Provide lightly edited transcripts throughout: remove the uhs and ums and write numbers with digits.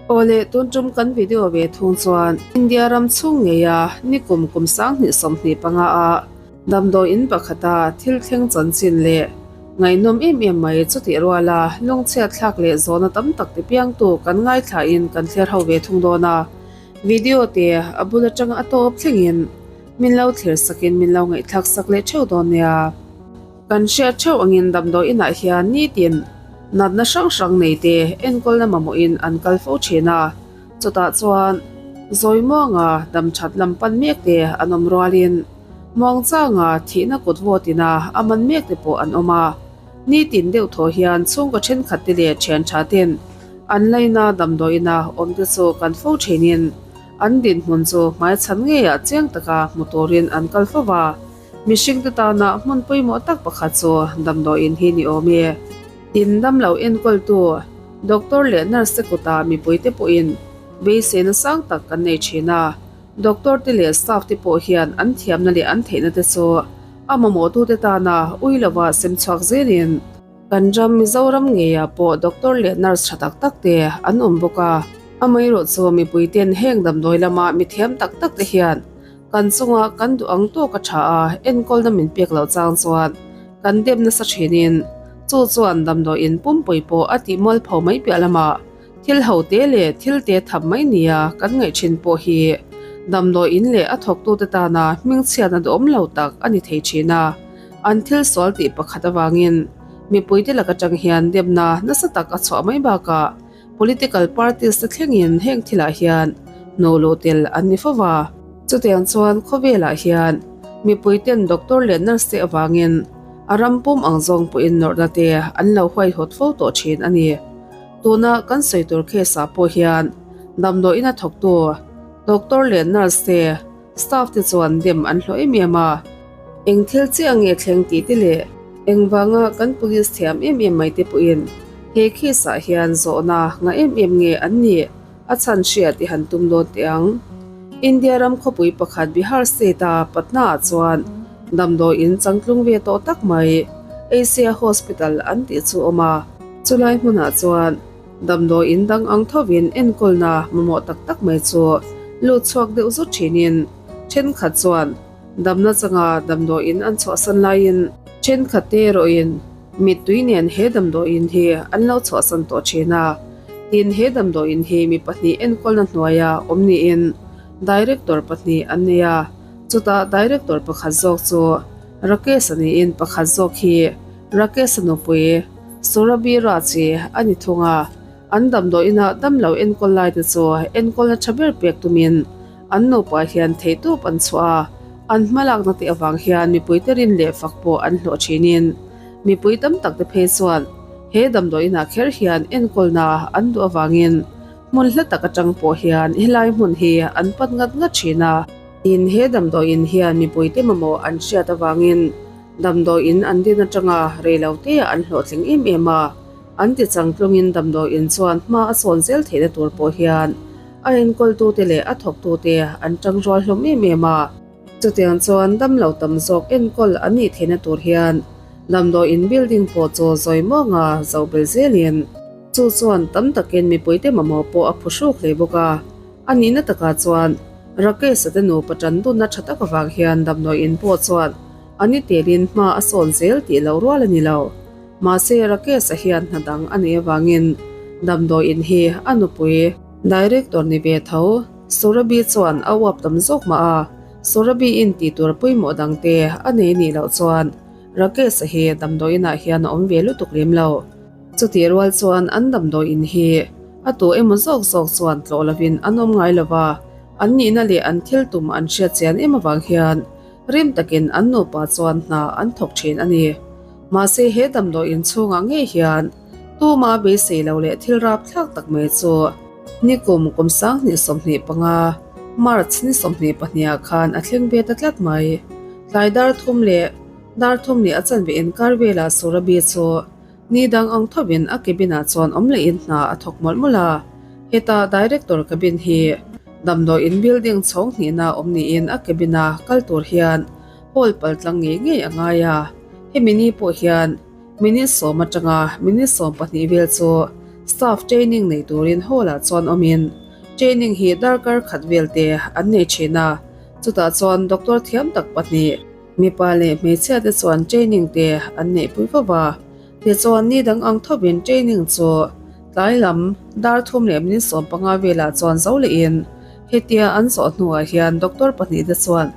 Awle tun tum kan video ve thung chuan India ram chhung ngeia nikum kum 2025 a damdawi in pakhata thil thleng chanchin leh ngaihnawm em em mai chutih ruala lungchhiat thlak leh zawhna tam tak ti piangtu kan ngaithlain kan thler ho ve thung dawn a. Video te a bul atanga a tawp thlengin min lo thlir sakin min lo ngaihthlak sak leh theuh dawn nia. Kan hriat theuh angin damdawi inah hian nitin natna hrang hrang nei te enkawlna mamawhin an kal fo thin a, chutah chuan zawi muanga dam that lam pan mek te an awm rualin muangchanga thihna kut vawtina a man mek te pawh an awm a. Nitin deuh thaw hian chhungkaw thenkhat te leh thian tha ten an laina damdawiina awm te chu kan fo thinin an dinhmun chu hmaichhan ngeiah chiang taka hmu turin an kal fo va. Mihring te tana hmun pawimawh tak pakhat chu damdawiin hi ni awm e. Tin damlo enkawltu doctor leh nurse te kutah mipui te pawhin beiseina sang tak kan nei thin a. Doctor te leh staff te pawh hian an thiamna leh an theihna te chu a mamawhtute tana ui lova sem chhuak zelin kan ram Mizoram ngeiah pawh doctor leh nurse tha tak tak te an awm bawk a. Amaherawh chu mipui ten heng damdawi lama mithiam tak tak te hian kan chunga kan duh ang tawk a tha a, enkawlna min pek loh chang chuan kan dem nasa thinin chu chuan damdawiin pumpui pawh a tih mualpho mai piah lamah Thil ho te leh thil te thap mai nia kan ngaih thin pawh hi damdawiin leh a thawktute tana hmingchhiatna duhawm lo tak a ni thei thin a. An thil sual tih pakhat avangin mipuite lak atang hian demna nasa tak a chhuah mai bakah political parties te thlengin heng thilah hian hnuh luh tel an ni fo va. Chutiang chuan khawvelah hian mipuiten doctor leh nurse te avangin a ram pum ang zawng pawhin nawrhna te an lo huaihawt fo tawh thin a ni. Tuna kan sawi tur case ah pawh hian damdawiin a thawktu doctor leh nurse te, staff te chuan dem an hlawh em em a. Eng thil chiah nge thleng tih te leh engvanga kan police thiam em em mai te pawhin he case ah hian zawhna ngah em em nge an nih a chhan hriat i han tum dawn teh ang. India ram khawpui pakhat Bihar state a Patna ah chuan damdawiin changtlung ve tawh tak mai Asia Hospital an tih chu awm a. Chulai hmunah chuan damdawiin dang ang thovin enkawlna mamawh tak tak mai chu lut chhuak deuh zut thinin thenkhat chuan damna changa damdawiin an chhuahsan laiin thenkhat te erawhin mittui nen he damdawiin hi an lo chhuahsan tawh thin a. Tin, he damdawiin hi mi pahnih enkawlna hnuaia awm niin director pahnih an nei a, chutah director pakhat zawk chu Rakesh a niin pakhat zawk hi Rakesh-a nupui Surabhi Raj hi a ni thung a, an damdawiinah damlo enkawl lai te chu enkawlna tha ber pek tumin an nupa hian theihtawp an chhuah a, an hmalakna te avang hian mipuite rin leh fak pawh an hlawh thinin mipui tam tak te phei chuan he damdawiinah kher hian enkawlna an duh avangin hmun hla tak atang pawh hian helai hmun hi an pan ngat ngat thin a. Tin, he damdawiin hian mipuite mamawh an hriat avangin Damdawiin an din atanga reilote an hlawhtling em em a, an ti changtlungin damdawiin chuan hma a sawn zel theihna tur pawh hian a enkawltute leh a thawktute an tangrual hlawm em em a. Chutiang chuan damlo tam zawk enkawl an nih theihna tur hian damdawiin building pawh chu zawi muanga zoh bel zelin chu chuan tam takin mipuite mamawh pawh a phuhruk hle bawk a. A nihna takah chuan Rakesh-a te nupa tan dunna tha tak avang hian damdawiin pawh chuan a ni telin hma a sawn zel tih lo rual a ni lo. Mahse Rakesh-a hian hna dang a neih avangin damdawiin hi a nupui director ni ve tho Surabhi chuan a uap tam zawk mah a, Surabhi-in tih tur pawimawh dangte a nei nih loh chuan Rakesh-a hi damdawiinah hian a awm ve lutuk lem lo. Chutih rual chuan an damdawiin hi a tu emaw zawk zawk chuan tlawh lovin an awm ngai lo va, an nihna leh an thil tum an hriat chian em avang hian rim takin an nupa chuan hna an thawk thin a ni. Mahse he damdawiin chhungah ngei hian tuma beisei lo leh thil rapthlak tak mai chu nikum kum 2025 March ni 22 ah khan a thleng ve ta tlat mai. Tlai dar thum leh dar thum leh a chanve inkar velah Surabhi chu Ni dang ang thovin a cabin-ah chuan awm lehin hna a thawk mawlh mawlh a. Heta director cabin hi damdawiin building chhawng hnihna awm niin a cabin-a kal tur hian hall pal tlang ngei ngei a ngai a. Hemi ni pawh hian minute sawm atanga minute 12 vel chu Staff training nei turin hall ah chuan awmin training hi darkar khat vel te an nei thin a, chutah chuan doctor thiam tak pahnih, mipa leh hmeichhia te chuan training te an neih pui fo va. Tichuan ni dang ang thovin training chu tlai lam dar thum leh minute 15 velah chuan zo lehin hetia an zawh hnuah hian doctor pahnih te chuan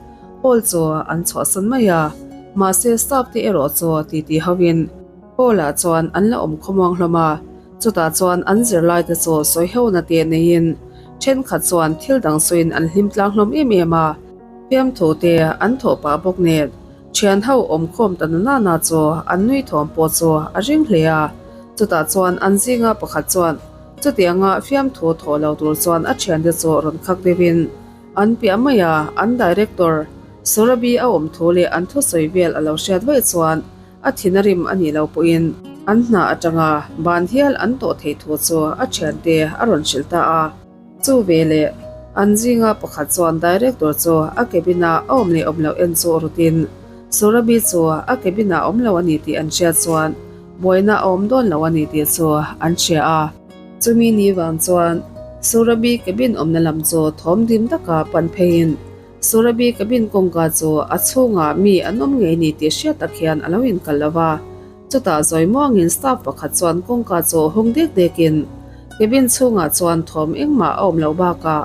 hall chu an chhuahsan mai a, mahse staff te erawh chu titi hovin hall ah chuan an la awm khawmuang hlawm a, chutah chuan an zirlai te chu sawi hona te neiin thenkhat chuan thil dang sawiin an hlim tlang hlawm em em a, fiamthu te an thawh pah bawk nen. Thian ho awmkhawm ta na nana chu an nui thawm pawh chu a ring hle a, chutah chuan an zinga pakhat chuan chutianga fiamthu thawh lo tur chuan a thiante chu rawn khak deuhin an piah mai a, an director Surabhi a awm thu leh an thusawi vel a lo hriat vaih chuan a thin a rim a nih loh pawhin an hna atanga ban hial an tawh theih thu chu a thiante a rawn hrilh ta a. Chu veleh, an zinga pakhat chuan director chu a cabin-ah a awm leh awm loh en chu rawtin, Surabhi chu a cabin-ah awm lo a ni tih an hriat chuan buaina a awm dawn lo a ni tih chu an hria a. Chumi ni vang chuan Surabhi cabin awmna lam chu thawm dim taka pan pheiin Surabhi cabin kawngka chu a chhungah mi an awm ngei ni tih hriat tak hian a lo inkal lo va. Chutah zawi muangin staff pakhat chuan kawngka chu hawng dek dekin cabin chhungah chuan thawm engmah a awm loh bakah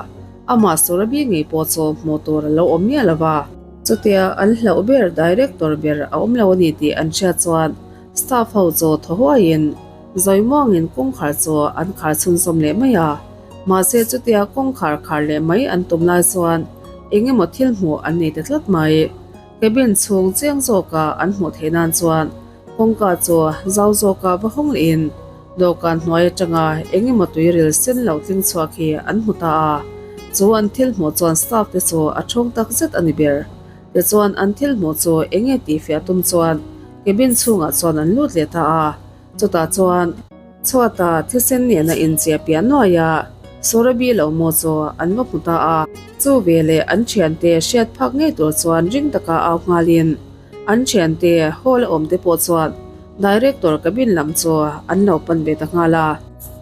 amah Surabhi ngei pawh chu hmuh tur a lo awm miah lo va. Chutia an hlauh ber director ber a awm lo a ni tih an hriat chuan staff ho chu thaw huaiin zawi muangin kawngkhar chu an khar chhunzawm leh mai a. Mahse chutia kawngkhar khar leh mai an tum lai chuan eng emaw thil hmuh an nei ta tlat mai. Cabin chhung chiang zawka an hmuh theih nan chuan kawngka chu zau zawka va hawng lehin dawhkan hnuai atanga eng emaw tuiril sen lo tling chhuak hi an hmu ta a. Chu an thil hmuh chuan staff te chu a thawng tak zet a ni ber. Tichuan an thil hmuh chu eng nge tih fiah tum chuan cabin chhungah chuan an lut leh ta a. Chutah chuan chhuata thisen nena inchiah piah nuai a, Surabhi lo maw chu an va hmu ta a. Chu veleh an thiante hriat phak ngei tur chuan ring taka au nghalin an thiante hall a awmte pawh chuan director cabin lam chu an lo pan ve ta nghal a.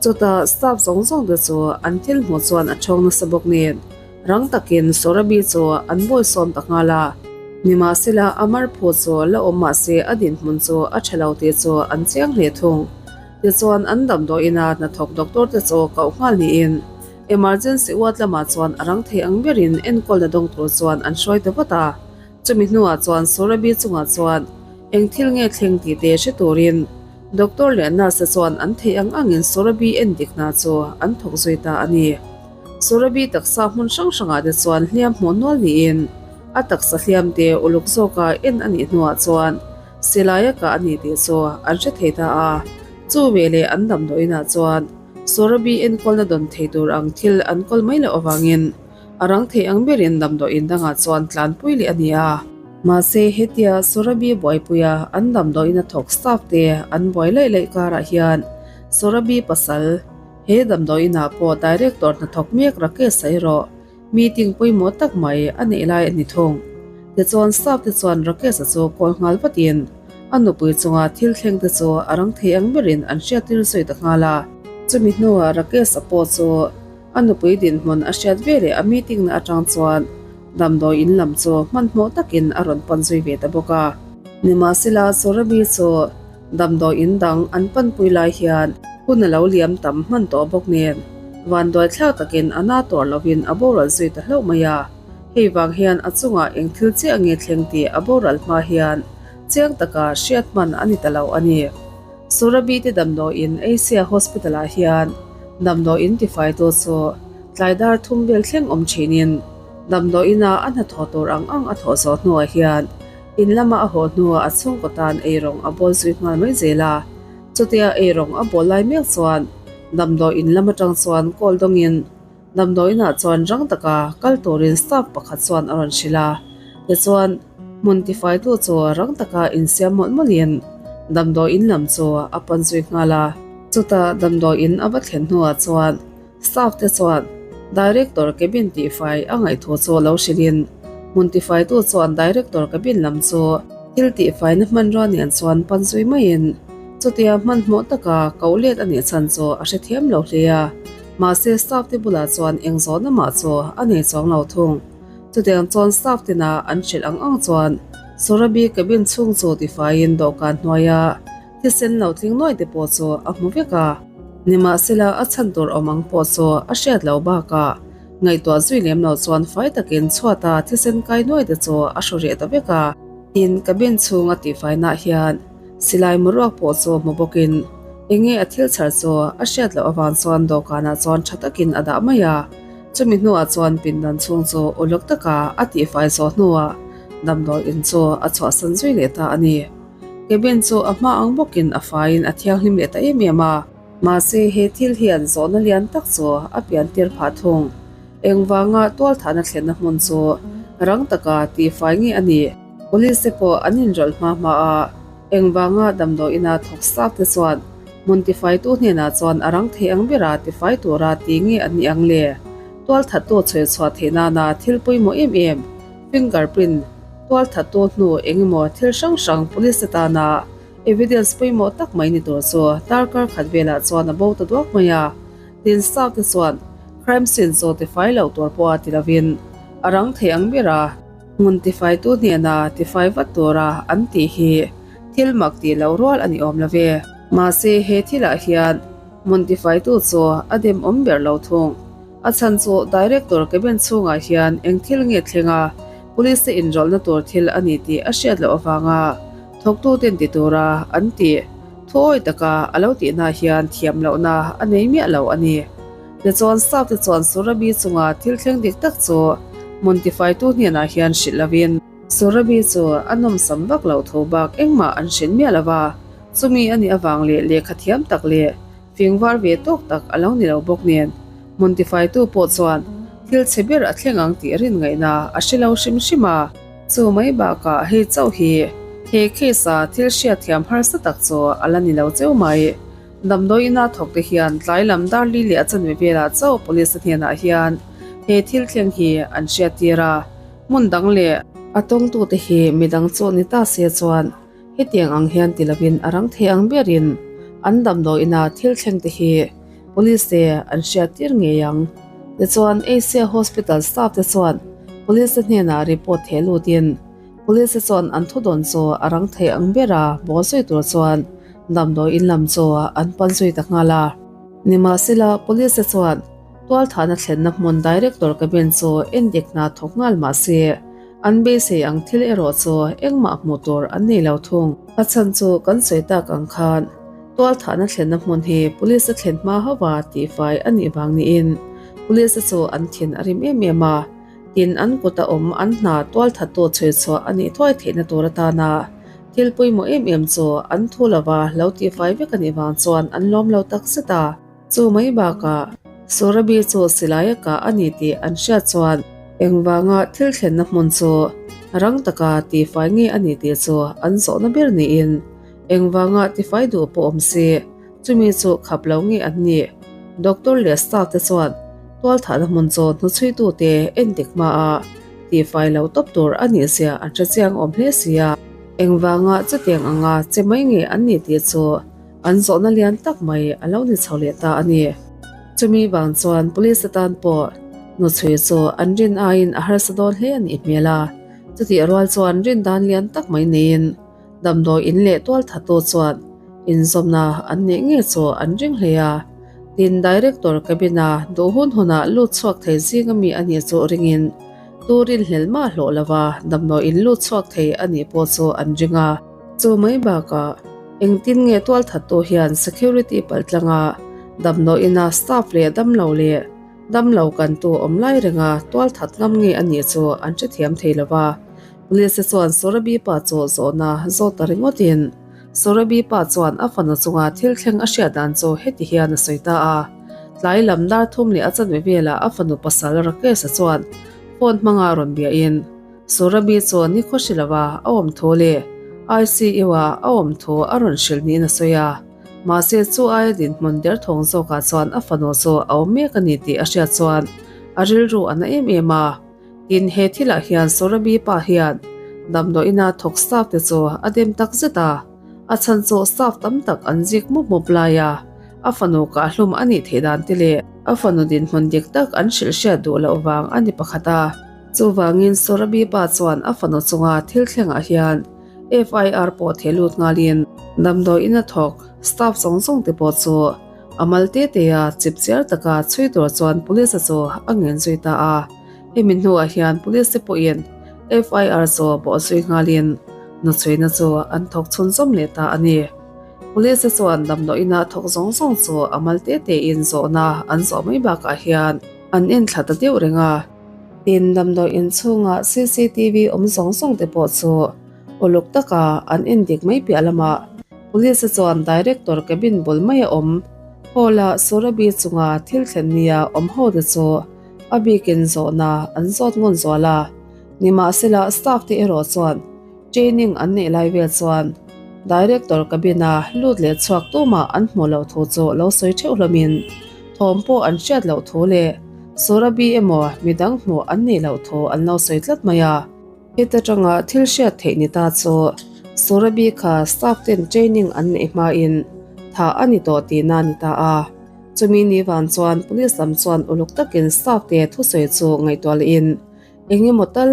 Chutah staff zawng zawng te chu an thil hmuh chuan a thawng nasa bawk nen rang takin Surabhi chu an bawisawm ta nghal a. Nimahsela Amar phu chu la awm mahse a dinhmun chu a tha lo tih chu an chiang hle thung. Tichuan an damdawiina hnathawk doctor te chu koh nghal niin emergency ward lamah chuan a rang thei ang berin enkawlna dawng tur chuan an hruai ta vat a. Chumi hnuah chuan Surabhi chungah chuan eng thil nge thleng tih te hre turin doctor leh nurse te chuan an theih ang angin Surabhi endik hna chu an thawk zui ta a ni. Surabhi taksa hmun hrang hrangah te chuan hliam hmuh nual niin a taksa hliam te uluk zawka en a nih hnuah chuan silaia kah a ni tih chu an hre thei ta a. Chu veleh an damdawiinah chuan Surabhi enkawlna dawn thei tur ang thil an kawl mai loh avangin a rang thei ang berin damdawiin dangah chuan tlanpui leh a ni a. Mahse hetia Surabhi buaipuia an damdawiina thawk staff te an buai laih laih karah hian Surabhi pasal He damdawiinah pawh director hnathawk mek Rakesh a erawh meeting pawimawh tak mai a neih lai a ni thung. Tichuan staff te chuan Rakesh a chu call nghal vatin a nupui chunga thil thleng te chu a rang thei ang berin an hriattir zui ta nghal a. Chumi hnuah Rakesh a pawh chu a nupui dinhmun a hriat veleh a meeting na atang chuan damdawiin lam chu hmanhmawh takin a rawn pan zui ve ta bawk a. Nimahsela Surabhi chu Damdawiin dang an panpui lai hian hun a lo liam tam hman tawh bawk nen vanduai thlak takin a na tawr lovin a boral zui ta hlauh mai a. Hei vang hian a chungah eng thil chiah nge thleng tih a boral hma hian chiang taka hriat hman a ni ta lo a ni. Surabhi te damdawiin Asia Hospital ah hian damdawiin tifaitu chu tlai dar thum vel thleng awm thinin damdawiina a hnathawh tur ang ang a thawh zawh hnuah hian In lama a haw hnuah a chhungkaw tan eirawng a bawl zui nghal mai zel a. Chutia eirawng a bawl lai mek chuan damdawi in lam atang chuan call dawngin damdawi inah chuan rang taka kal turin staff pakhat chuan a rawn hrilh a. Tichuan, hmun tifaitu chu rang taka insiam mawlh mawlhin damdawi in lam chu a pan zui nghal a. Chutah damdawi in a va thlen hnuah chuan Staff te chuan Director cabin tihfai a ngaih thu chu lo hrilhin hmun tifaitu chuan Director cabin lam chu thil tihfaina hmanrua nen chuan pan zui maiin. Chutia hmanhmawh taka koh let a nih chhan chu a hrethiam lo hle a, mahse staff te bulah chuan eng zawhna mah chu a nei chuang lo thung. Chutiang chuan staff tina an hrilh ang ang chuan Surabhi cabin chhung chu tifaiin dawhkan hnuaia thisen lo tling nuai te pawh chu a hmu vek a. Nimahsela a chhan tur awm ang pawh chu a hriat loh bakah ngaihtuah zui lem lo chuan fai takin chhuata thisen kai nuai te chu a hru reh ta vek a. Tin, cabin chhung a tihfainah hian silai maruak pawh chu hmu bawkin enge a thil chhar chu a hriat loh avang chuan dawhkanah chuan tha takin a dah mai a. Chumi hnuah chuan pindan chhung chu uluk taka a tihfai zawh hnuah damdawi in chu a chhuahsan zui leh ta a ni. Cabin chu a hma ang bawkin a faiin a thianghlim leh ta em em a. Mahse he thil hian zawhna lian tak chu a pian tir phah thung. Engvanga tualthahna thlenna hmun chu rang taka tihfai nge a ni? Police te pawh an inrawlh hma hma a, engvanga damdawi ina thawk sak te chuan hmun tifaitu hnenah chuan a rang thei ang bera tifai tura ti nge an nih ang le? Tualthattu chhuih chhuah theih nana thil pawimawh em em, fingerprint, tualthattu hnu engemaw thil hrang hrang police te tana evidence pawimawh tak mai ni tur chu darkar khat velah chuan a bo ta duak mai a. Tin staff te chuan crime scene chu tifai loh tur pawha ti lovin a rang thei ang bera hmun tifaitu hnena tifai vat tura an tih hi thil mak tih loh rual a ni awm lo ve. Mahse he thilah hian hmun tifaitu chu a dem awm ber lo thung. A chhan chu director cabin chhungah hian eng thil nge thleng a, police te inrawlhna tur thil a ni tih a hriat loh avanga thawktuten ti tura an tih Thuawi taka a lo tihna hian thiam lohna a nei miah lo a ni. Tichuan staff te chuan Surabhi chunga thil thleng dik tak chu hmun tifaitu hnenah hian hrilh lovin, Surabhi chu a nawmsam vak loh tho bak engmah an hrilh miah lo va, chumi a nih avang leh lehkha thiam tak leh fingvar ve tawk tak a lo ni lo bawk nen hmun tifaitu pawh chuan thil chhe ber a thleng ang tih rin ngaihna a hre lo hrim hrim a. Chu mai bakah hei chauh hi he case a thil hriatthiam harsa tak chu a la ni lo cheu mai. Damdawi ina thawk te hian tlai lam dar li leh a chanve velah chauh police hnenah hian he thil thleng hi an hriattir a, hmun dang leh a tawngtute hi midang chu ni ta se chuan hetiang ang hian ti lovin a rang thei ang berin an damdawi ina thil thleng te hi Police te an hriattir ngei ang. Tichuan Asia Hospital staff te chuan Police te hnenah report theh lutin Police te chuan an thudawn chu a rang thei ang bera bawl zui tur chuan damdawi in lam chu an pan zui ta nghal a. Nimahsela Police te chuan tualthahna thlenna hmun Director cabin chu endik hna thawk nghal mahse an beisei ang thil erawh chu engmah hmuh tur an nei lo thung. A chhan chu kan sawi tak ang khan Tualthahna thlenna hmun hi Police a thlen hma hauha tihfai a nih vang niin Police chu an thin a rim em em a, tin an kut a awm an hna tualthattu chhui chhuah a nih thuai theihna tur atana thil pawimawh em em chu an thu lova lo tihfai vek a nih vang chuan an lawm lo tak zet a. Chu mai bakah Surabhi chu silai a kah a ni tih an hriat chuan engvanga thil thlenna hmun chu rang taka tihfai nge a ni tih chu an zawhna ber niin Engvanga tifai duh pawh awm si, chumi chu khap lo nge an nih? Doctor leh staff te chuan tualthahna hmun chaw hnuchhuitute endik hmaah tifai lo tawp tur a nih zia an hre chiang awm hle si a. Engvanga chutiang anga che mai nge an nih tih chu an zawhna lian tak mai a lo ni chho leh ta a ni. Chumi vang chuan police atan pawh hnuchhui chu an rin aiin a harsa dawn hle a nih hmel a, chutih rual chuan rin dan lian tak mai neiin Damdawi in leh tualthattu chuan inzawmna an neih ngei chu an ring hle a, tin Director cabin-a duh hun hunah lut chhuak thei zing ami a nih chu ringin turin hlel mah hlawh lova damdawi in lut chhuak thei a nih pawh chu an ring a. Chu mai bakah engtin nge tualthattu hian security paltlanga damdawi ina staff leh damlo leh damlo kantu awm lai renga tualthat ngam nge a nih chu an hrethiam thei lova. Police chuan Sorabi pa chu zawhna zawt ta ringawtin Sorabi pa chuan a fanu chunga thil thleng a hriat dan chu heti hian a sawi ta a. Tlai lam dar thum leh a chanve velah a fanu pasal Rakesh-a chuan phone hmanga rawn biahin Sorabi chu nikhaw hri lova a awm thu leh ICU-a a awm thu a rawn hrilh niin a sawi a. Mahse chu aia dinhmun derthawng zawkah chuan a fanu chu a awm mek a ni tih a hriat chuan a rilru a na em em a. Tin, he thilah hian Sorabi pa hian damdawiina thawk staff te chu a dem tak zet a. A chhan chu staff tam tak an zik mup mup lai a, a fanu kah hlum a nih theih dan te leh a fanu dinhmun dik tak an hrilh hriat duh loh vang a ni pakhat a. Chuvangin Surabhi pa chuan a fanu chunga thil thlengah hian FIR pawh theh lut nghalin damdawi in a thawk staff zawng zawng te pawh chu a mal te te a chip chiar taka chhui tur chuan police chu a ngen zui ta a. Hemi hnuah hian police te pawhin FIR chu bawh zui nghalin nuchhuina chu an thawk chhunzawm leh ta a ni. Police te chuan damdawi ina thawk zawng zawng chu a mal te tein zawhna an zawh mai bakah hian an enthla ta deuh reng a. Tin, damdawi in chhunga cctv awm zawng zawng te pawh chu uluk taka an endik mai piah lamah Police te chuan Director cabin bul maia awm hall-a Surabhi chunga thil thlen nia awm ho te chu a bikin zawhna an zawt ngun zual a. Nimahsela staff te erawh chuan training an neih lai vel chuan Director cabin-a lut leh chhuak tumah an hmuh loh thu chu lo sawi theuh hlawmin thawm pawh an hriat loh thu leh Surabhi emaw midang hmuh an nih loh thu an lo sawi tlat mai a. Heta tanga thil hriat theih ni ta chu Surabhi kha staff ten training an neih hmain thah a ni tawh tihna a ni ta a. Chumi ni vang chuan police lam chuan uluk takin staff te thusawi chu ngaihtuah lehin Eng emaw tal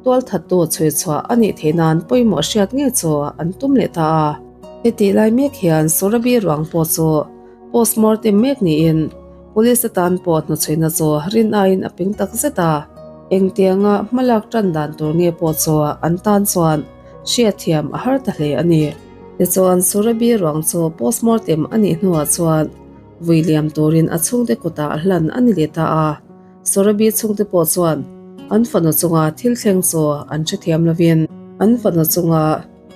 tualthattu chhui chhuah a nih theih nan pawimawh hriat ngei chu an tum leh ta a. Hetih lai mek hian Surabhi ruang pawh chu postmortem mek niin Police atan pawh hnuchhuina chu rin aiin a ping tak zet a. Engtianga hmalak tan dan tur nge pawh chu an tan chuan hriatthiam a har ta hle a ni. Tichuan Surabhi ruang chu postmortem a nih hnuah chuan vui liam turin a chhungte kutah hlan a ni leh ta a. Surabhi chhungte pawh chuan an fanu chunga thil thleng chu an hrethiam lovin an fanu chunga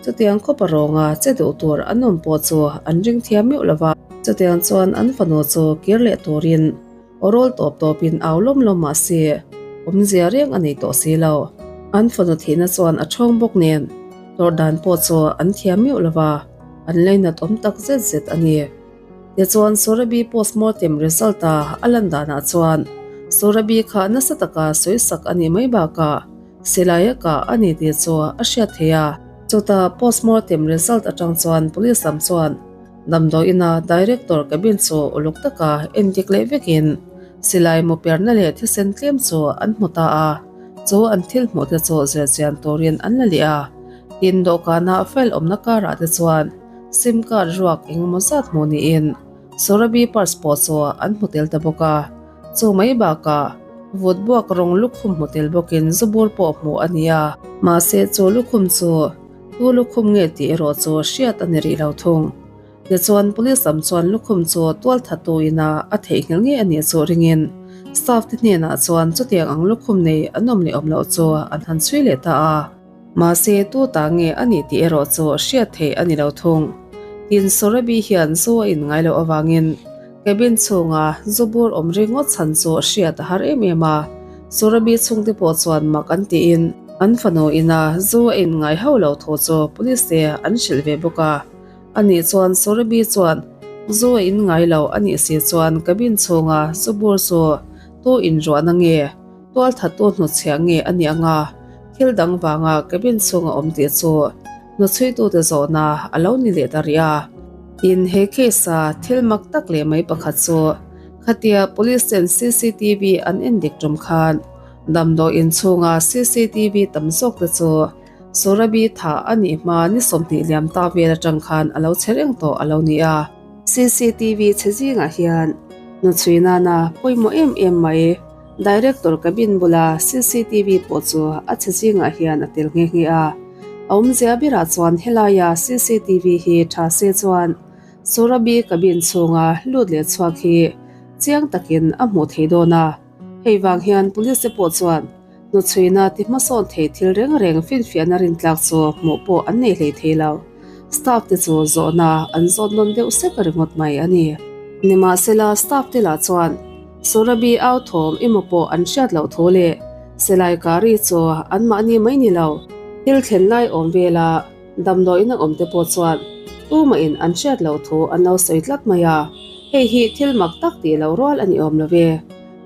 chutiang khawpa rawnga che duh tur an awm pawh chu an ring thiam meuh lova. Chutiang chuan an fanu chu kir leh turin aw rawl tawp tawpin au lawm lawm mah se awmzia reng a nei tawh si lo. An fanu thihna chuan a thawng bawk nen tawrh dan pawh chu an thiam meuh lova, an lainat awm tak zet zet a ni. Tichuan Surabhi postmortem result a a lan danah chuan Surabhi kha nasa taka sawi sak a nih mai bakah silai a kah a ni tih chu a hriat theih a. Chutah postmortem result atang chuan police lam chuan damdawiina director cabin chu uluk taka endik leh vekin silai mu perna leh thisen tlem chu an hmu ta a, chu an thil hmuh te chu zirchian turin an la leh a. Tin, dawhkana file awmna karah te chuan Sim card ruak engemaw zat hmuh niin Surabhi purse pawh chu an hmu tel ta bawk a, chu mai bakah vut buak rawng lukhum hmu tel bawkin zubur pawh hmuh a ni a. Mahse chu lukhum chu tu lukhum nge tih erawh chu hriat a ni rih lo thung. Tichuan police lam chuan lukhum chu tualthattu ina a theihnghilh ngei a nih chu ringin staff te hnenah chuan chutiang ang lukhum nei an awm leh awm loh chu an han chhui leh ta a. Mahse, tu ta nge a nih tih erawh chu hriat theih a ni lo thung. Tin, Surabhi hian zu a in ngai loh avangin cabin chhunga zu bur awm ringawt chhan chu hriat a har em em a. Surabhi chhungte pawh chuan mak an tiin an fanu ina zu a in ngai hauh lo thu chu police te an hrilh ve bawk a. Anih chuan Surabhi chuan zu a in ngai lo a nih si chuan cabin chhunga zu bur chu tu inruahna nge Tualthattu hnuchhiah nge a nih anga thil dang vanga cabin chhunga awm tih chu hnuchhuitute zawhna a lo ni leh ta rih a. Tin, he case-a thil mak tak leh mai pakhat chu khatia police ten cctv an endik tum khan damdawi inchhunga cctv tam zawk te chu Surabhi thah a nih hma ni 20 liam ta vel atang khan a lo che reng tawh a lo ni a. Cctv chhe zingah hian hnuchhui nana pawimawh em em mai. Director cabin bula cctv pawh chu a chhe zingah hian a tel nghe nghe a. A awmzia berah chuan helaia cctv hi tha se chuan Surabhi cabin chhunga lut leh chhuak hi chiang takin a hmuh thei dawn a. Hei vang hian police te pawh chuan hnuchhuina ti hmasawn thei thil reng reng finfiahna rintlak chu hmuh pawh an nei hlei thei lo. Staff te chu zawhna an zawt nawn deuh sek ringawt mai a ni. Nimahsela staff te lah chuan Surabhi au thawm emaw pawh an hriat loh thu leh silai kari chu anmahni mai ni lo. Thil thlen lai awm vela damdawiin a awm te pawh chuan tumahin an hriat loh thu an lo sawi tlat mai a, hei hi thil mak tak tih loh rual a ni awm lo ve.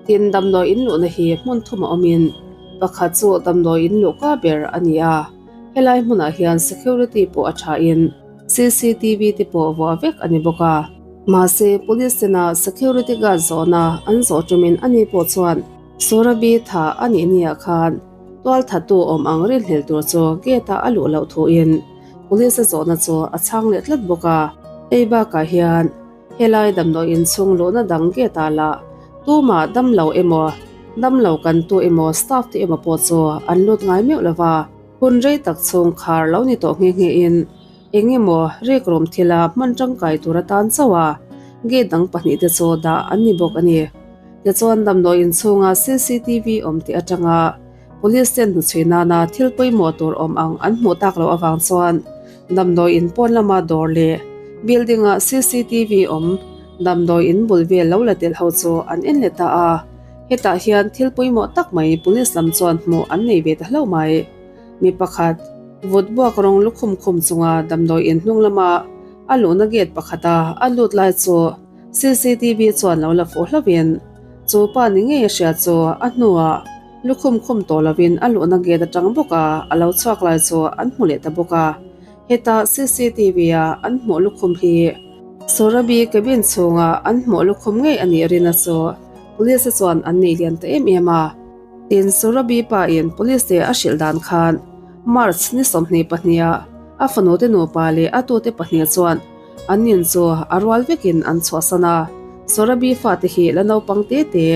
Tin, damdawiin luhna hi hmun thum a awmin pakhat chu damdawiin luhka ber a ni a, helai hmunah hian security pawh a thain. cctv te pawh vuah vek a ni bawk a. Mahse, police tena security guard zawhna an zawh tumin ani pawh chuan Surabhi tha a nih niah khan tualthattu awm ang rinhlel tur chu gate ah a luh loh thuin police a zawhna chu a chhang leh tlat bawk a. Hei bakah hian Helai damdawi inchhung luhna dang gate ah lah tumah damlo emaw, damlo kan tu emaw, staff te emaw pawh chu an lut ngai meuh lo va. Hun rei tak chhung khar lo ni tawh nghe nghe in eng emaw rikrum thila hman tangkai tur atan chauh a gate dang pahnihte chu dah an ni bawk a ni. Tichuan damdawi inchhunga cctv awm tih atanga Police ten hnuchhui nana thil pawimawh tur awm ang an hmuh tak loh avang chuan damdawi in pawn lama dawr leh building ah cctv awm damdawi in bul vel lo la telh ho chu an en leh ta a. Hetah hian thil pawimawh tak mai police lam chuan hmuh an nei ve ta hlauh mai. Mi pakhat vut buak rawng lukhum khum chunga damdawi in hnung lama a luhna gate pakhata a lut lai chu cctv chuan lo la fuh hlauhin chu pa ni ngei a hria chu a hnuah Lukhum khum tawh lovin a luhna gate atang bawk a, a lo chhuak lai chu an hmu leh ta bawk a. Heta cctv a an hmuh lukhum hi Sorabi cabin chhunga an hmuh lukhum ngei a nih rin a chu police te chuan an nei lian ta em em a. Tin, Sorabi pa in police te a hrilh dan khan March ni 22 ah a fanu te nupa leh a tute pahnih chuan an in chu a rual vekin an chhuahsan a. Sorabi fate hi la naupang te te.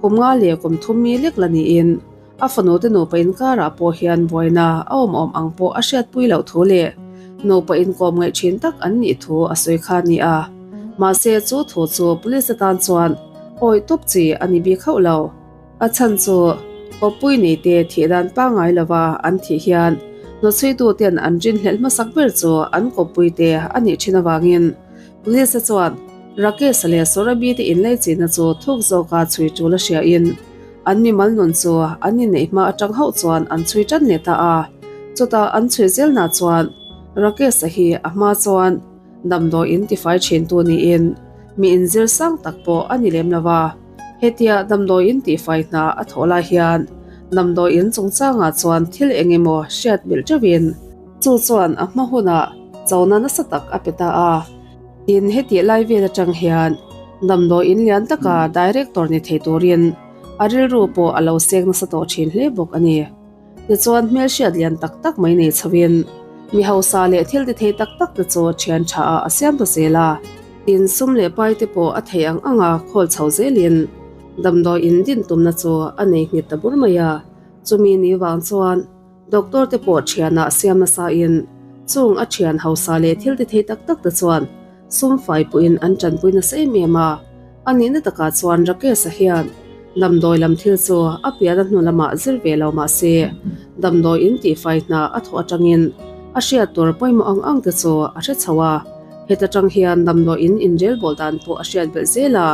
Kum nga leh kum thum mi lek la niin a fanu te nupa inkarah pawh hian buaina a awm awm ang pawh a hriatpui loh thu leh nupa inkawm ngaih thin tak an nih thu a sawi kha a ni a. Mahse chu thu chu police atan chuan awih tawp chi a ni bik hauh lo. A chhan chu kawppui neite thih dan pangngai lova an thih hian hnawchhuitu ten an rinhlelh hmasak ber chu an kawppui te a nih thin avangin Police chuan Rakesh leh Sorabi te inleichihna chu thuk zawka chhui tul a hriain an mimal nun chu an inneih hma atang hauh chuan an chhui tan leh ta a. Chutah an chhui zelna chuan Rakesh-a hi a hma chuan damdawi in tifai thintu niin mi inzir sang tak pawh a ni lem lo va. Hetia damdawi in tihfai hna a thawh lai hian damdawi in chungchangah chuan thil eng emaw hriat belh teuhin Chu chuan a hma hunah chona nasa tak a pe ta a. Tin, hetih lai vel atang hian damdawi in lian taka director ni thei turin a rilru pawh a lo sek nasa tawh thin hle bawk a ni. Tichuan hmelhriat lian tak tak mai nei chhoin mi hausa leh thil ti thei tak tak te chu thian tha ah a siam ta zel a. Tin, sum leh pai te pawh a thei ang anga khawl chho zelin damdawi in din tumna chu a nei nghet ta bur mai a. Chumi ni vang chuan Doctor te pawh thianah siam nasa in chung a thian hausa leh thil ti thei tak tak te chuan sum fai pawhin an tanpui nasa em em a. A nihna takah chuan Rakesh-a hian damdawi lam thil chu a pian a hnu lamah zir ve lo mah se damdawi in tihfai hna a thawh atangin a hriat tur pawimawh ang ang te chu a hre chho a. Heta tang hian damdawi in inrelbawl dan pawh a hriat belh zel a.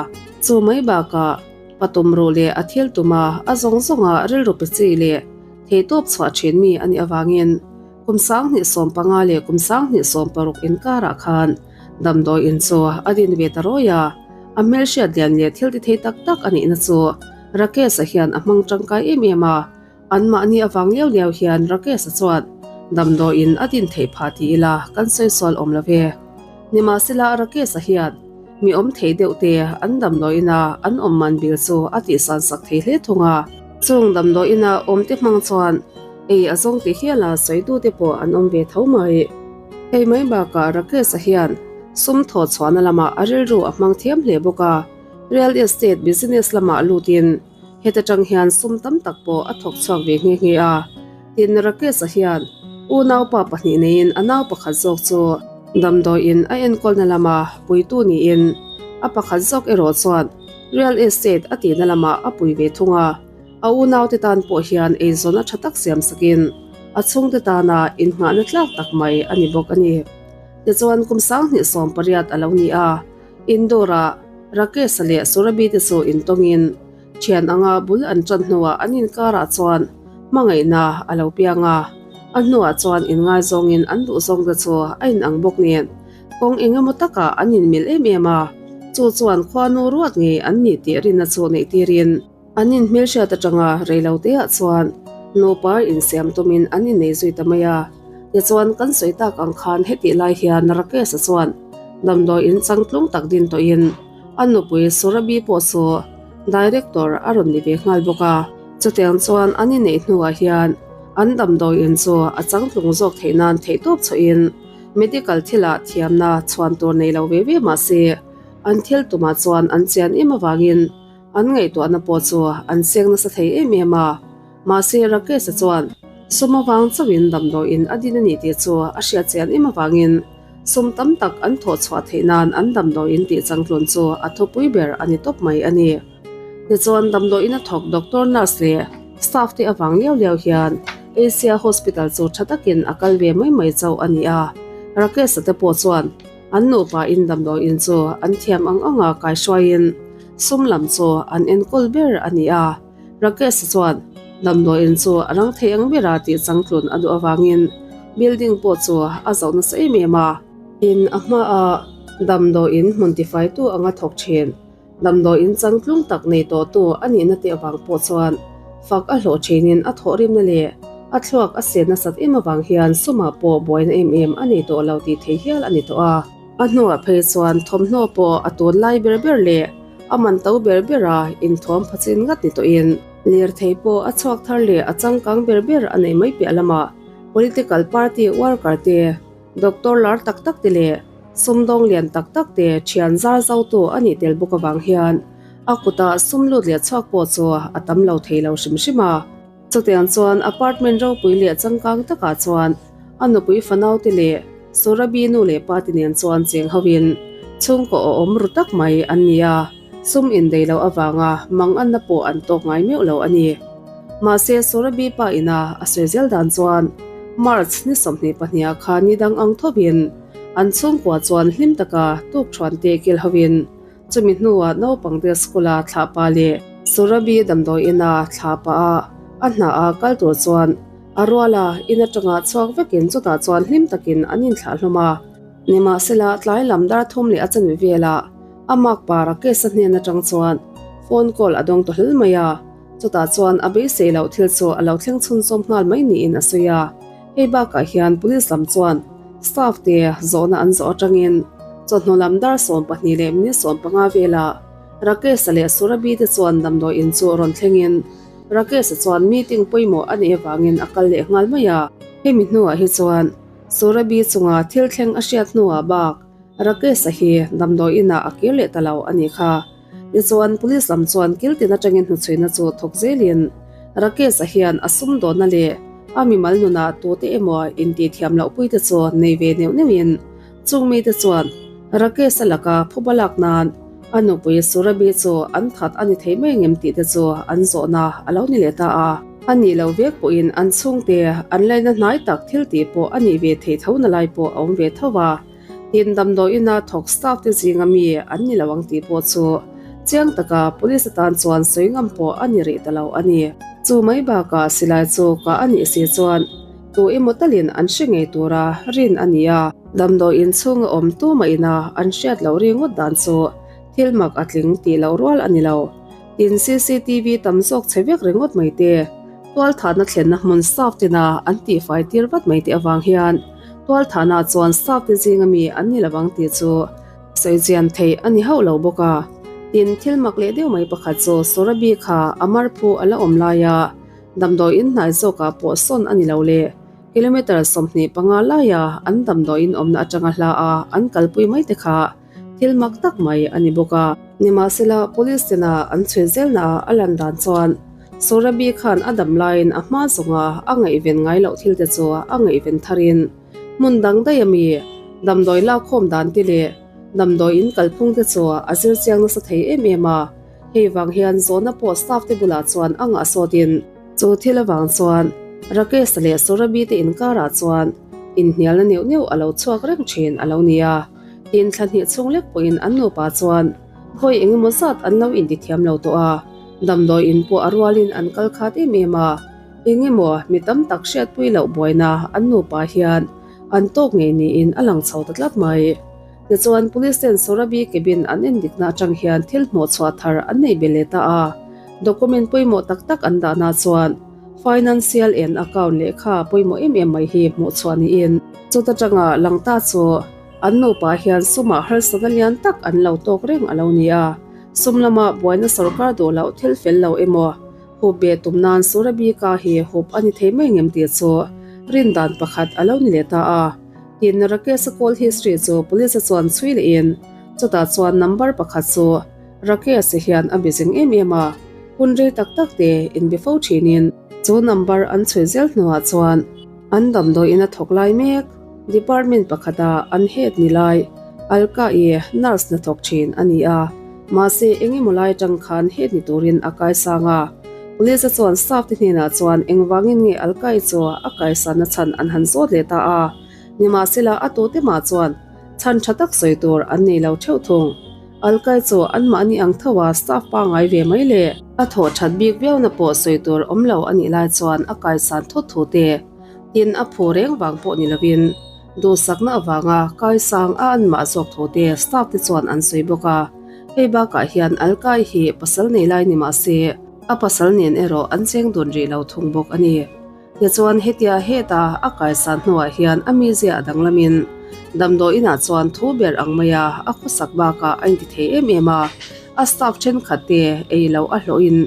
Chu mai bakah pa tumruh leh a thil tuma a zawng zawnga rilru pe chi leh Theihtawp chhuah thin mi a nih avangin kum 2015 leh kum 2016 inkarah khan damdawi in chu a din ve ta rawi a, a hmelhriat lian leh thil ti thei tak tak a nihna chu Rakesh-a hian a hmang tangkai em em a, anmahni avang liau liau hian Rakesh-a chuan damdawi in a din theih phah ti ila kan sawi sual awm lo ve. Nimahsela Rakesh-a hian mi awm thei deuh te an damdawi ina an awm man bil chu a tihsan sak thei hle thung a. Chung damdawi ina awm te hmang chuan ei a zawng ti hial a sawi tu te pawh an awm ve tho mai. Hei mai bakah Rakesh-a hian sum thawh chhuahna lamah a rilru a hmang thiam hle bawk a, real estate business lamah lutin heta tang hian sum tam tak pawh a thawk chhuak ve nghe nghe a. Tin, Rakesh-a hian unaupa pahnih neiin a nau pakhat zawk chu damdawiin a enkawlna lama puitu niin a pakhat zawk erawh chuan Real estate a tihna lamah a pui ve thung a, a unaute tan pawh hian eizawnna tha tak siam sakin a chhungte tana innghahna tlak tak mai a ni bawk a ni. Tichuan kum 2018 a lo ni a, Indore-ah Rakesh-a leh Surabhi te chu intawngin thian anga bul an tan hnuah an inkarah chuan hmangaihna a lo piang a, a hnuah chuan inngaizawngin an duhzawngte chu a inang bawk nen. Kawng eng emaw takah an inmil em em a, chu chuan khuanu ruat ngei an nih tih rinna chu neih tirin an inhmelhriat atanga reiloteah chuan nupa insiam tumin an innei zui ta mai a. Tichuan kan sawi tak ang khan hetih lai hian Rakesh-a chuan damdawi in changtlung tak din tawhin a nupui Surabhi pawh chu director a rawn ni ve nghal bawk a. Chutiang chuan an inneih hnuah hian an damdawi in chu a changtlung zawk theih nan theihtawp chhuahin medical thilah thiamna chhuan tur nei lo ve ve mah se an thil tumah chuan an chian em avangin an ngaihtuahna pawh chu an seng nasa thei em em a. Mahse Rakesh-a chuan sum avang chauhin damdawiin a din a ni tih chu a hriat chian em avangin sum tam tak an thawh chhuah theih nan an damdawiin tih changtlun chu a thupui ber a ni tawp mai a ni. Tichuan damdawiin a thawk doctor, nurse leh staff te avang liau liau hian Asia Hospital chu tha takin a kal ve mai mai chauh a ni a. Rakesh-a te pawh chuan an nupa in damdawiin chu an thiam ang anga kaihruaiin sum lam chu an enkawl ber a ni a. Rakesh chuan damdawiin chu a rang thei ang bera tih changtlun a duh avangin building pawh chu a zoh nasa em em a. Tin, a hmaah damdawiin hmun tifaitu anga thawk thin, damdawiin changtlung tak nei tawhtu a nihna te avang pawh chuan fak a hlawh thinin a thawhrimna leh a thluak a sen nasat em avang hian sumah pawh buaina em em a nei tawh lo tih thei hial a ni tawh a. A hnuah phei chuan thawmhnaw pawh a tun lai ber ber leh a man to ber ber a inthuam phachin ngat ni tawhin lirthei pawh a chhuak thar leh a changkang ber ber a nei mai piah lamah political party worker te, doctor lar tak tak te leh sumdawng lian tak tak te thian zar zautu a nih tel bawk avang hian a kutah sum lut leh chhuak pawh chu a tam lo thei lo hrim hrim a. Chutiang chuan apartment ropui leh changkang takah chuan a nupui fanaute leh Surabhi nu leh pa te nen chuan cheng hovin chhungkaw awm ru tak mai an ni a, sum indei loh avanga manganna pawh an tawk ngai meuh lo a ni. Mahse Surabhi pa ina a sawi zel dan chuan March ni 22 ah khan ni dang ang thovin an chhungkua chuan hlim taka tukthuan te kil hovin Chumi hnuah naupangte school-a thlah pa leh Surabhi damdawi ina thlah pah a, a hna a kal tur chuan a rual a, in atanga chhuak vekin chutah chuan hlim takin an inthlah hlawm a. Nimahsela, tlai lam dar thum leh a chanve velah a makpa Rakesh-a hnen atang chuan phone call a dawng ta hlul mai a, chutah chuan a beisei loh thil chu a lo thleng chhunzawm nghal mai niin a sawi a. Hei bakah hian police lam chuan staff te zawhna an zawh atangin chawhnu lam dar 12 leh minute 15 velah Rakesh-a leh Surabhi te chuan damdawi in chu rawn thlengin Rakesh-a chuan meeting pawimawh a neih avangin a kal leh nghal mai a. Hemi hnuah hi chuan Surabhi chunga thil thleng a hriat hnuah bak Rakesh-a hi damdawi inah a kir leh ta lo a nih kha. Tichuan police lam chuan kiltin atangin hnuchhuina chu thawk zelin Rakesh-a hian a sumdawnna leh a mimal nunah tute emaw intihthiam loh puite chu nei ve neuh neuhin chung mite chuan Rakesh-a laka phuba lak nan a nupui Surabhi chu an that a ni thei mai ngem tih te chu an zawhna a lo ni leh ta a. A nih loh vek pawhin an chhungte an laina hnai tak thil tih pawh a nih ve theih tho na lai pawh a awm ve tho a. Tin, damdawi ina thawk staff te zinga mi an ni lo ang tih pawh chu chiang taka police atan chuan sawi ngam pawh a ni rih ta lo a ni. Chu mai bakah silai chu kah a nih si chuan tu emaw talin an hre ngei tura rin a ni a. Damdawi in chhunga awm tu mah ina an hriat loh ri ngawt dan chu thil mak a tling tih loh rual a ni lo. Tin, cctv tam zawk chhe vek ringawt mai te, tualthahna thlenna hmun staff tina an tihfai tir vat mai te avang hian tualthahna chuan staff te zinga mi an ni lovang tih chu sawi chian theih a ni hauh lo bawk a. Tin, thil mak leh deuh mai pakhat chu Surabhi kha a marphu a la awm laia damdawi in hnai zawkah pawh sawn a ni lo le. Kilometre 25 laia an damdawi in awmna atanga hla a an kalpui mai te kha Thil mak tak mai a ni bawk a. Nimahsela, police tena an chhui zelna a lan dan chuan Surabhi khan a dam laiin a hma zawnga a ngaihven ngai loh thil te chu a ngaihven tharin hmun dang daih a mi damdawi lakkhawm dan te leh damdawi in kalphung te chu a zir chiang nasa thei em em a. Hei vang hian zawhna pawh staff te bulah chuan a ngah sawtin chu thil avang chuan Rakesh leh Surabhi te inkarah chuan inhnialna neuh neuh a lo chhuak reng thin a lo ni a. Tin, thla hnih chhung lek pawhin an nupa chuan khawi eng emaw zat an lo intithiam lo tawh a, damdawi in pawh a rualin an kal khat em em a, eng emaw mi tam tak hriatpui loh buaina an nupa hian an tawk ngei niin a lang chho ta tlat mai. Tichuan, Police ten Sorabi cabin an endikna atang hian thil hmuhchhuah thar an nei be leh ta a, document pawimawh tak tak an dahna chuan. Financial and Account lehkha pawimawh em em mai hi hmuh chhuah niin chuta tanga lang ta chu an nupa hian sumah harsatna lian tak an lo tawk reng a lo ni a. Sum lama buaina sorkar duh loh thil fel lo emaw hup be tum nan Surabika hi hup a ni thei mai ngem tih chu rindan pakhat a lo ni leh ta a. Tin, Rakesh-a call history chu police-a chuan chhui lehin chutah chuan number pakhat chu Rakesh-a hian a be zing em em a, hun rei tak tak te inbe fo thinin chu number an chhui zel hnuah chuan an damdawiin a thawk lai mek. Department pakhata an head ni lai Alka-i nurse hnathawk thin a ni a, mahse engemaw lai atang khan head ni turin a kaisang a. Police-a chuan staff te hnenah chuan engvangin nge Alka-i chu a kaisanna chhan an han zawt leh ta a, nimahsela a tute mah chuan chhan tha tak sawi tur an nei lo theuh thung. Alka-i chu anmahni ang tho a staff pangngai ve mai le. A thawh that bik viauna pawh sawi tur awm lo a nih lai chuan a kaisan thut thu te. Tin, a phu reng vang pawh ni lovin duhsakna avanga kaisang a anmah zawk tho te staff te chuan an sawi bawk a. Hei bakah hian Alkai hi pasal nei lai ni mah se a pasal nen erawh an cheng dun rih lo thung bawk a ni. Tichuan hetia heta a kaisan hnuah hian a mizia a danglamin damdawi inah chuan thu ber ang maia a khawsak bakah a inti thei em em a, a staff thenkhat te ei loh a hlawhin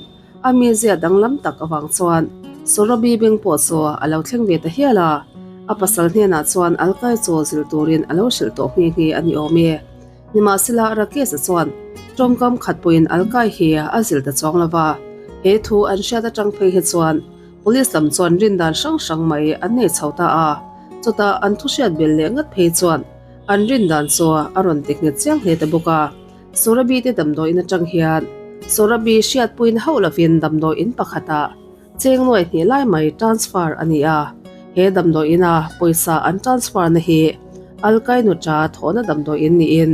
A mizia danglam tak avang chuan Sorobi beng pawh chu a lo thleng ve ta hial a, a pasal hnenah chuan Alkai chaw zil turin a lo hrilh tawh nghe nghe a ni awm e. Nimahsela Rakesh-a chuan tawngkam khat pawhin Alkai hi a zil ta chuang lo va, he thu an hriat atang phei hi chuan Police lam chuan rindan hrang hrang mai an nei chho ta a, chutah an thu hriat belh leh ngat phei chuan an rindan chu a rawn ti nghet chiang hle ta bawk a. Sorabi te damdawi in atang hian Sorabi hriatpuiin hauh lovin damdawi in pakhatah cheng nuai hnih lai mai transfer a ni a, he damdawi ina pawisa an transfer na hi Alkainuta thawhna damdawi in niin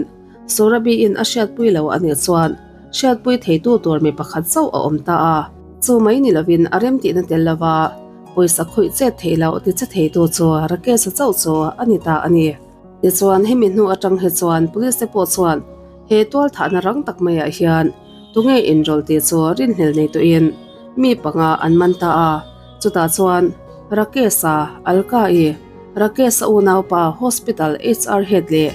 Sorabi in a hriatpui lo a nih chuan hriatpui theitu tur mi pakhat chauh a awm ta a, chu mai ni lovin a remtihna tel lova pawisa khawih chet theih loh tiche theitu chu Rakesh-a chauh chu a ni ta a ni. Tichuan hemi hnu atang hi chuan police te pawh chuan he tual thahna rang tak maiah hian tunge inrawlh tih chu rinhlel nei tawhin mi panga an man ta a, chutah chuan Rakesh-a, Alka-i, Rakesh-a unaupa hospital HR head leh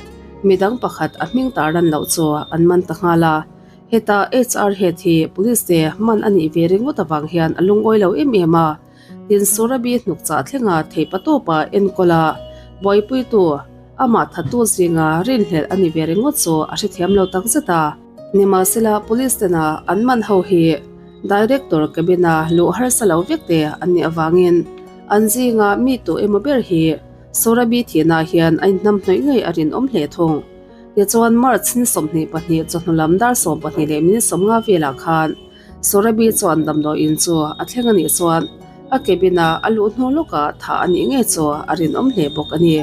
midang pakhat a hming tar lan loh chu an man ta nghal a. Heta HR head hi police te man a nih ve ringawt avang hian a lungawi lo em em a. Tin Surabi hnuk chah thlenga theipa tawpa enkawl a, buaipuitu, amah thattu zinga rinhlelh a ni ve ringawt chu a hrethiam lo takzet a. Nimahsela Police tena an man ho hi Director cabin-a luh harsa lo vek te an nih avangin an zinga mi tu emaw ber hi Surabi thihna hian a inhnamhnawih ngei a rinawm hle thung. Tichuan March ni 22 chawhnu lam dar 12 leh minute 50 velah khan Sorabi chuan damdawiin chu a thleng a nih chuan a cabin a a luh hnu lawkah thah a nih ngei chu a rinawm hle bawk a ni.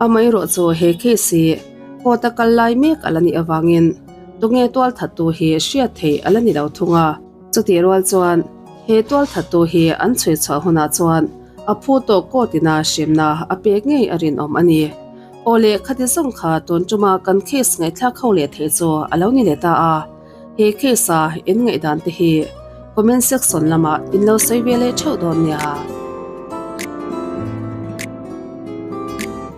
Amaherawh chu he case hi court a kal lai mek a la nih avangin tunge tualthattu hi hriat theih a la ni lo thung a. Chutih rual chuan he tualthattu hi an chhui chhuah hunah chuan a phu tawk court ina hremna a pek ngei a rinawm a ni. Aw le khati zawng kha tun tuma kan case ngaihthlak ho leh theih chu a lo ni leh ta a. He case a in ngaihdan te hi comment section lamah in lo sawi ve leh theuh dawn nia.